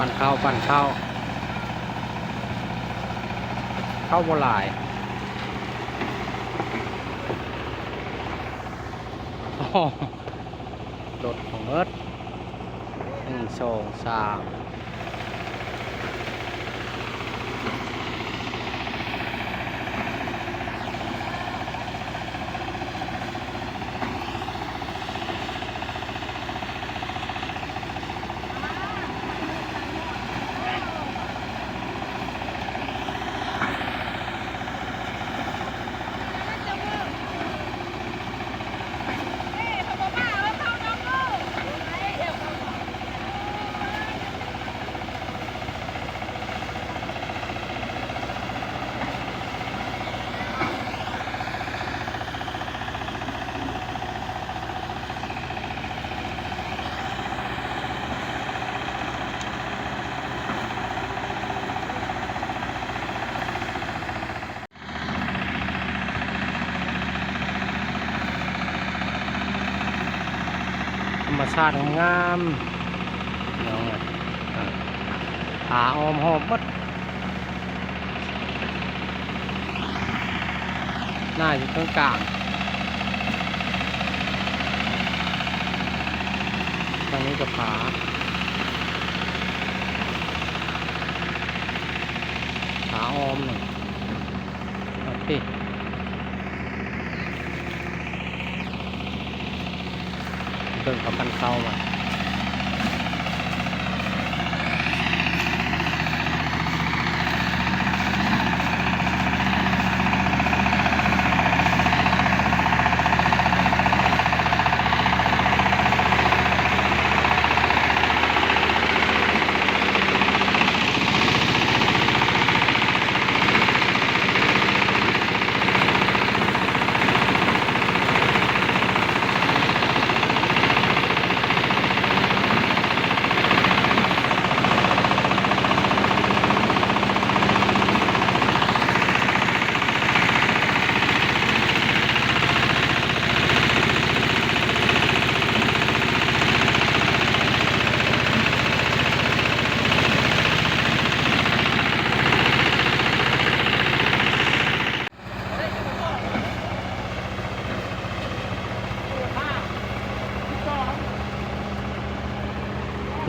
ປັ່ນເຂົ້າ ປັ່ນເຂົ້າ ເຂົ້າບໍ່ຫຼາຍ. ໂອ້ ລົດເໝິດ ໜຶ່ງ ສອງ ສາມ. ທຳມະຊາດງາມໆ ພີ່ນ້ອງເອີຍ ອ່າ ຜາອ້ອມຮອບໝົດ. ໜ້າຢູ່ເຄິ່ງກາງ ທາງນີ້ກໍຜາ ຜາອ້ອມນີ້ ໂອເຄ ເບິ່ງເຂົາປັ່ນເຂົ້າວ່າ.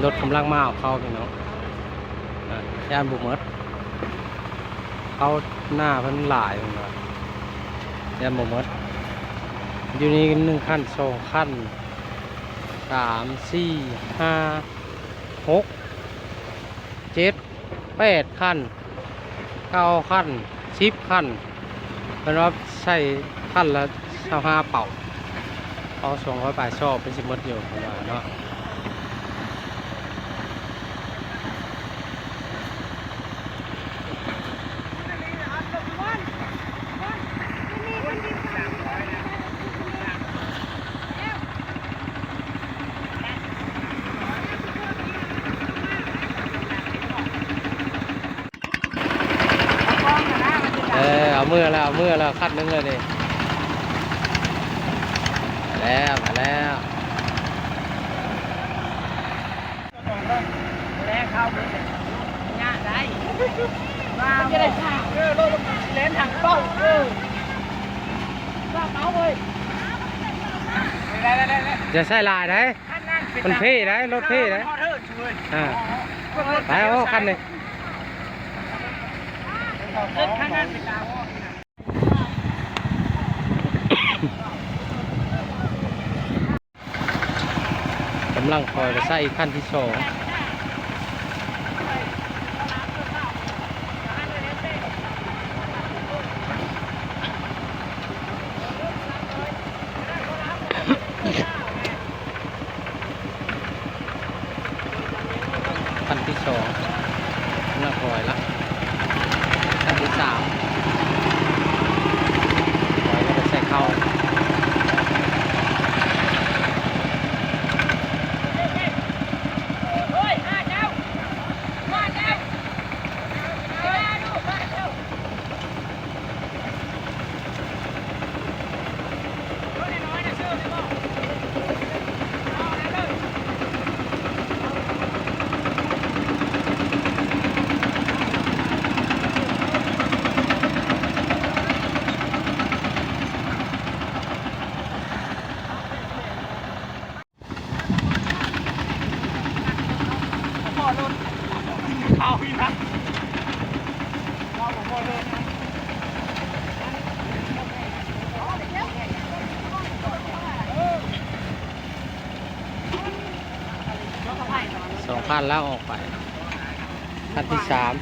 ລົດກຳລັງມາເອົາເຂົ້າ ພີ່ນ້ອງ ອ່າ ຢ້ານບໍ່ໝົດ ເຂົ້າໜ້າເພິ່ນຫຼາຍ ເພິ່ນວ່າຢ້ານບໍ່ໝົດ. ຢູ່ນີ້ໜຶ່ງຄັນ ສອງຄັນ ສາມ ສີ່ ຫ້າ ຫົກ ເຈັດ ແປດຄັນ ເກົ້າຄັນ ສິບຄັນ ເພິ່ນວ່າໃສ່ຄັນລະຊາວຫ້າເປົາ ເອົາສອງຮ້ອຍປາຍຊອບ ເພິ່ນຊິໝົດຢູ່ ເພິ່ນວ່າເນາະ. ເອີ ເອົາເມືອແລ້ວ ເອົາເມືອແລ້ວ ຄັນໜຶ່ງເລີຍນີ້ ມາແລ້ວ ມາແລ້ວ. ແລ້ວເຂົ້າເບິດເລີຍ ຍາກໄດ໋ ວ່າ ມັນຈະໄດ້ ເອີ ລົດມັນຊິແລ່ນທາງເປົ້າ ເອີ ວ່າເອົາເວີຍ ໄດ້ໆໆໆ ຢ່າໃສ່ຫຼາຍໄດ໋ ຄັນນັ້ນເປັນ ມັນເພໄດ໋ ລົດເພໄດ໋ ເອີ ມັນຮອດເທີນເວີຍ ອ່າ ໄປ ໂອ້ ຄັນນີ້ ລົດຄັນນັ້ນເປັນຕາຮອດ. ກຳລັງຄ່ອຍໄປໃສ່ຄັນທີສອງ ຄັນທີສອງ ກຳລັງຄ່ອຍລະ ຄັນທີສາມ ຄ່ອຍລະໄປໃສ່ເຂົ້າ. ຜ່ານແລ້ວອອກໄປ ຄັນທີສາມ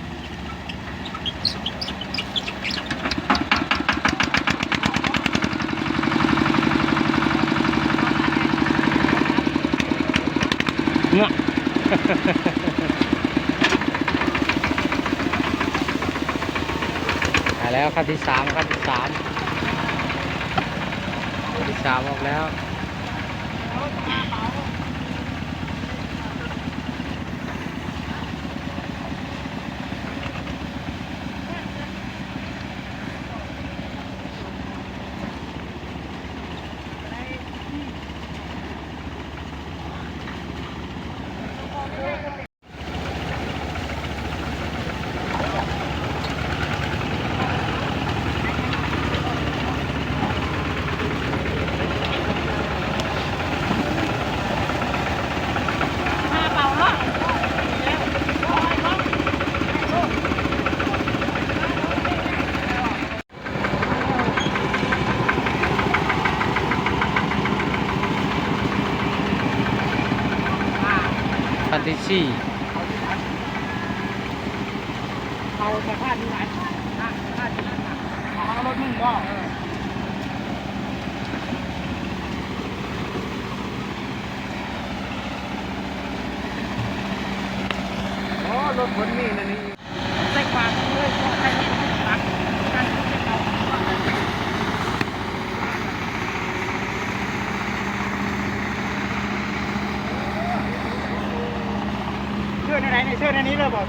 ເນາະ ມາແລ້ວ ຄັນທີສາມ ຄັນທີສາມ ຄັນທີສາມອອກແລ້ວ. ຄັນທີສີ່ ເອົາສະພານນີ້ໄປ ເອົາລົດມຶງບໍ່? ເອີ ໂອ້ ລົດເພິ່ນມີແນວນີ້. ໃສ່ກວາດເລີຍ ໃສ່ລົດຕັກກັນເກັບເອົາ ເຊີນແນວໃດນີ້? ເຊີນແນວນີ້ເລີຍບໍ່?